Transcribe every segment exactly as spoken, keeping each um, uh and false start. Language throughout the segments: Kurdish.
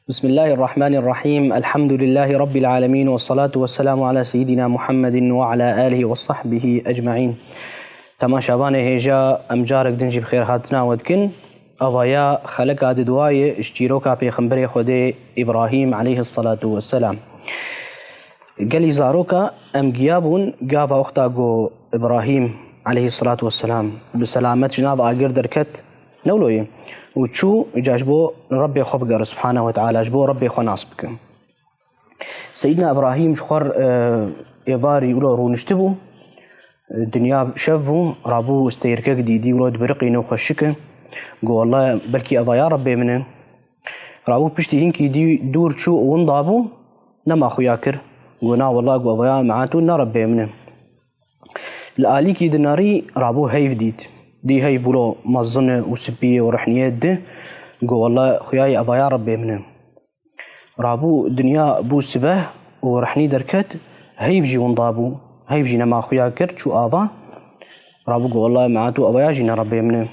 بسم الله الرحمن الرحيم. الحمد لله رب العالمين، والصلاة والسلام على سيدنا محمد وعلى آله وصحبه أجمعين. Temaşevanê hêja, em carek din jî bi xêrhatina we dikin. Avaya xeleka di duayê ji çîroka Pêxemberê Xwedê Îbrahîm aleyhissalatu vesselam. Gelî zaroka em giya bûn, gava wexta ku Îbrahîm aleyhissalatu vesselam bi selamet ji nav agir derket, ne wilo ye, û çû îca ji bo Rebbê xwe bigere subhanehu ve teala, ji bo Rebbê xwe nas bike. Seyîdna Îbrahîm ji xwe, e, êvarî wilo rûniştibû, e, dinya şev bû, rabû stêrkek dî, dî wilo dibiriqîne û xweşik e. Got, "Welle belkî evaya Rebbê min e." Rabû piştî hinkî dî dûr çû û winda bû, nema xuya kir. Got, "Na welle," got, "evaya me'atû ne Rebbê min e." Li alîkî dinerî rabû heyv dît. Dî heyv wilo mezin e û spî ye û rehniyê di. Got, "Welle xuyayê evaya Rebbê min e." Rabû dinya bû sibeh û rehnî derket, heyv jî winda bû. Heyv jî nema xuya kir, çû ava. Rabû got, "Welle me'atû evaya jî ne Rebbê min e."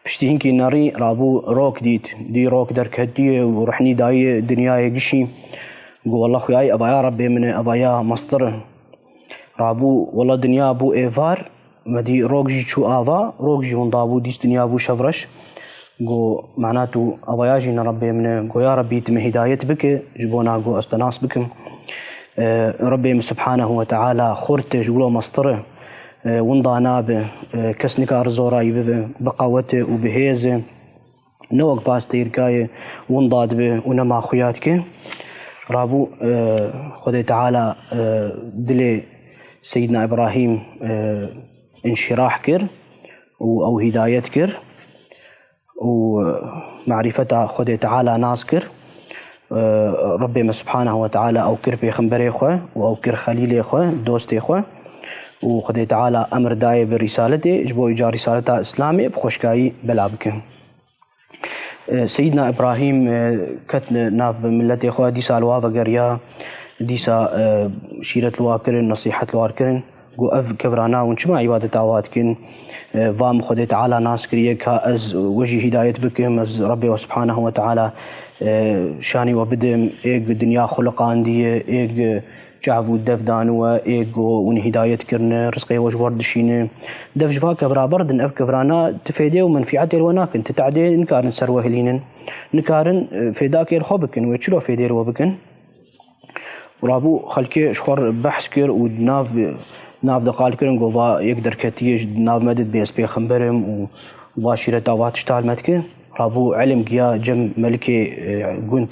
Piştî hinkî nerî rabû rok dît. Dî rok derketiye û rehnî daye dinyayê gişî. Got, "Welle xuyayê evaya Rebbê min e, evaya mestir e." Rabû, welle dinya bû êvar, me dî rok jî çû ava, rok jî winda bû, dîst dinya bû şevreş. Got, "Mena tu evaya jî ne Rebbê min e." Got, "Ya Rebbî, tu min hîdayet bike, ji bona got ez te nas bikim." E, Rebbê min subhanehu ve teala xurt e, ji wilo mestir e, e, winda nabe, e, kes nikare zorayî bibe, bi qewet e û bi hêz e. Ne wek pastêrkayê winda dibe û nema xuya dike. Rabû, e, Xwedê Teala, e, dilê Seyîdna Îbrahîm, e, înşîrah kir û ew hîdayet kir û, e, marîfeta Xwedê Teala nas kir. E, Rebbê me Subhanehu ve Teala ew kir pêxemberê xwe û ew kir xelîlê xwe, dostê xwe û Xwedê Teala emir dayê bi rîsaletê, ji bo îca rîsaleta Îslamê bi xweşkayî bela bike. E, Seyîdna Îbrahîm, e, ket li nav miletê xwe, dîsa li wa vegeriya, dîsa, e, şîret li wa kirin, nesîhet li wa kirin. Got, "Ev kevirana hûn çima îbadeta wa dikin? E, va min Xwedê Teala nas kiriye ka ez we jî hîdayet bikim, ez Rebbê we Subhanehu ve Teala, e, şanî we bidim, êk dinya xuliqandiye, êk çav û dev daniwe, ê go hûn hîdayet kirine, rizqê we ji we re dişîne." Dev ji va kevra berdin, ev kevrana ti fêdê û menfîetê li we nakin, ti tehdê nikarin ser we hilînin, nikarin, e, fêdakê li xwe bikin, wê çilo fêdê li we bikin? Rabû xelkê ji xwe re behs kir û nav, nav de qal kirin, got, "Va yek derketiye ji nav me de dibê ez pêxember im û va şîreta va tişta li me dike." Rabû elim giya cem melikê, e, gund.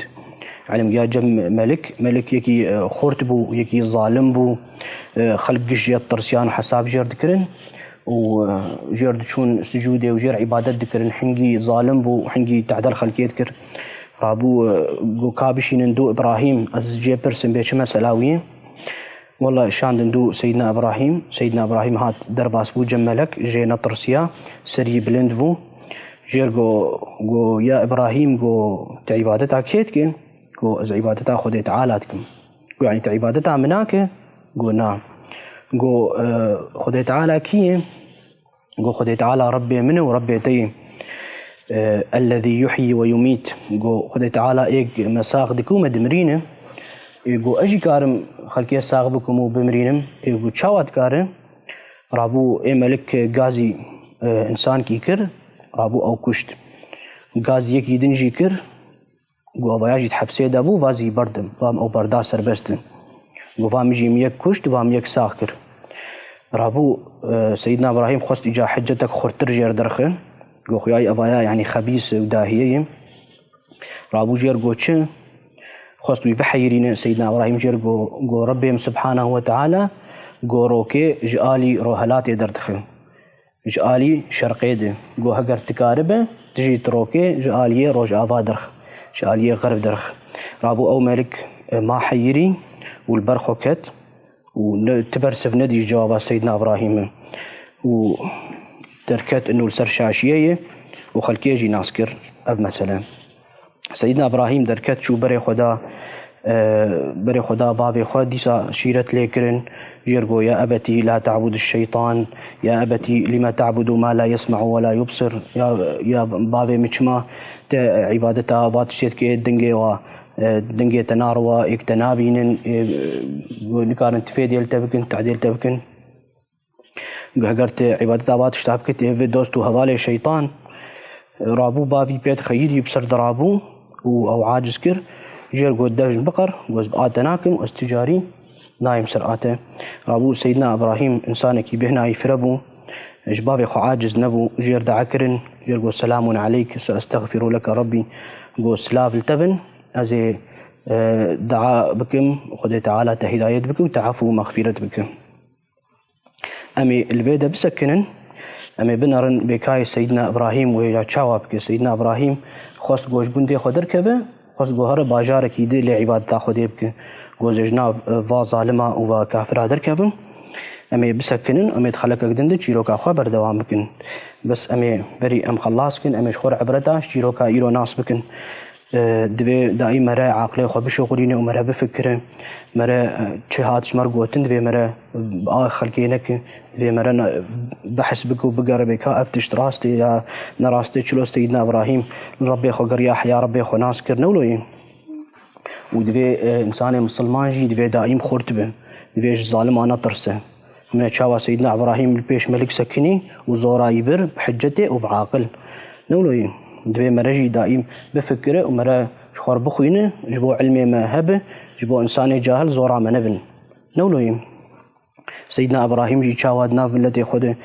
Elim giya cem melik. Melik yekî, e, xurt bû, yekî zalim bû. E, xelk giş jê tirsiyan hesab jêr dikirin û, e, jêr diçûn sicûdê û jêr îbadet dikirin. Hingî zalim bû, hingî tehdel xelkê dikir. Rabû, e, got, "Ka bişînin dû Îbrahîm, ez jê pirsim bê çi mesela wî ye." Wela şandin dû Seyîdna Îbrahîm. Seyîdna Îbrahîm hat derbas bû cem melek, jê netirsiya, serî bilind bû. Jêr go, go, "Ya Îbrahîm," go, "te îbadeta kê dike?" Go, "Ez îbadeta Xwedê Teala dikim." Go, "Yanî te îbadeta min nake?" Go, "Na." Go, e, "Xwedê Teala kî ye?" Go, "Xwedê Teala Rebbê min e û Rebbê te ye." E, "Ellezî yuhyî ve yumît." Go, "Xwedê Teala êk me sax dike û me dimirîne." E, go, "Ez jî karim xelkê sax bikim û bimirînim." E, go, "Çawa dikare?" Rabû ê melik gazî, e, însankî kir, rabû ew kuşt. Gazî yekî din jî kir, got, "Evaya jî di hepsê de bû, va zî berdim, va min ew berda serbest in." Got, "Va min jî min yek kuşt, va min yek sax kir." Rabû, e, Seyîdna Îbrahîm xwest îca hiccetek xurtir jêr derxe. Got, "Xuyayê evaya, yanî xebîs û dahiye ye." Rabû jêr got, "Çi?" Xwest wî biheyirîne, Seyîdna Îbrahîm jêr got, got, "Rebbê min Subhanehu ve Teala, got, rokê ji alî rohelatê derdixe. Ji alî şerqê de, got, heger tu karibe, tu jî tu rokê ji aliyê rojava derx, ji aliyê xerb derx." Rabû ew melik, e, ma heyirî û li ber xwe ket û ne, ti bersiv nedî ji cewaba Seyîdna Îbrahîmê û derket û li ser şaşiyê ye û xelkê jî nas kir ev mesele. Seyîdna Îbrahîm derket çû berê xwe da, e, berê xwe da bavê xwe, dîsa şîret lê kirin, jêr got, "Ya ebetî la ta'budu şeytan, ya ebetî lima ta'budu ma la yesma'u ve la yubsir." Ya, ya bavê min, çima te îbadeta va tiştê dikê, dingê wa, e, dingê te narowa, êk te nabînin, e, e, nikarin tifê dê li te bikin, tehdê li te bikin. Heger tu îbadeta va tişta bikî, tu vê dost û hevalê şeytan. Rabû bavî pê dixeyîdî, bi ser dirabû û ew aciz kir. Jêr got, "Dev ji min biqer." Got, "A te nakim, ez tu carî nayêm ser a te." Rabû Seydina Îbrahîm, însanekî bêhnayî fire bû. Ji bavê xwe aciz nebû, jêr dua kirin. Jêr got, "Selamun aleyk, se estexfiru leke Rabbî." Got, "Silav li te bin, ez ê, e, dua bikim, Xwedê Teala te hidayet bikim, te efû û mexfîret bikim." Em ê li vê de bisekinin, em ê binerin bêkayê Seydina Îbrahîm wê ya çawa bike. Seydina Îbrahîm xwest ku ji gundê xwe derkeve, xwest ku here bajarekî di lê îbadeta Xwedê bike. Ku ez ji nav, e, va zalima û va kafira derkevim. Em ê bisekinin, em ê di xelekek din de çîroka xwe berdewam bikin. Bes em ê berî em xelas kin, em ê ji xwe re ibreta ji çîroka îro nas bikin. E, divê daîm mere aqilê xwe bişuxulîne û mere bifikire. Mere, e, çi hat ji me re gotin, divê mere, e, a xelkê neke. Divê mere ne, behs bike û bigere bêka ev tişt rast e ya ne rast e. Çilo Seydina Îbrahîm li Rebbê xwe geriya, heya Rebbê xwe nas kir, ne wilo ye? Û divê, e, însanê misilman jî divê daîm xurt be. Divê ji zalima netirse. Hemine çawa Seydina Îbrahîm li pêş melik sekinî û zora yî bir bi hicetê û bi aqil. Ne wilo ye? Divê mere jî daîm bifikire û mere ji xwe re bixwîne, ji bo ilmê me hebe, ji bo însanê cahil zora me nebin. Ne wilo ye? Seydina Îbrahîm jî çawa di nav miletê xwe de,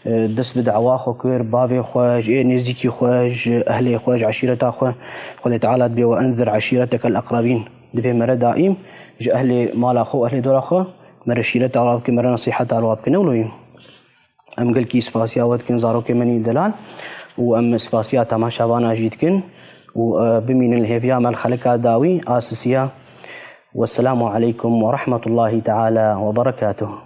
e, dest bi dawa xwe kir, bavê xwe, ji ê nêzîkî xwe, ji ehlê xwe, ji eşîreta xwe. Xwedê Teala dibê, "Ve enzir eşîreteke el-eqrebîn." Divê mere daîm ji ehlê mala xwe û ehlê dora xwe mere şîreta ava bike, mere nesîheta ava bike. Ne wilo ye? Em gelkî spasiya we dikin, zarokê min î delal, û em spasiya temaşevana jî dikin û, e, bimînin li hêviya me li xeleka dawî a sisiya. Wesselamu aleykum ve rahmetullahi teala ve berekatuh.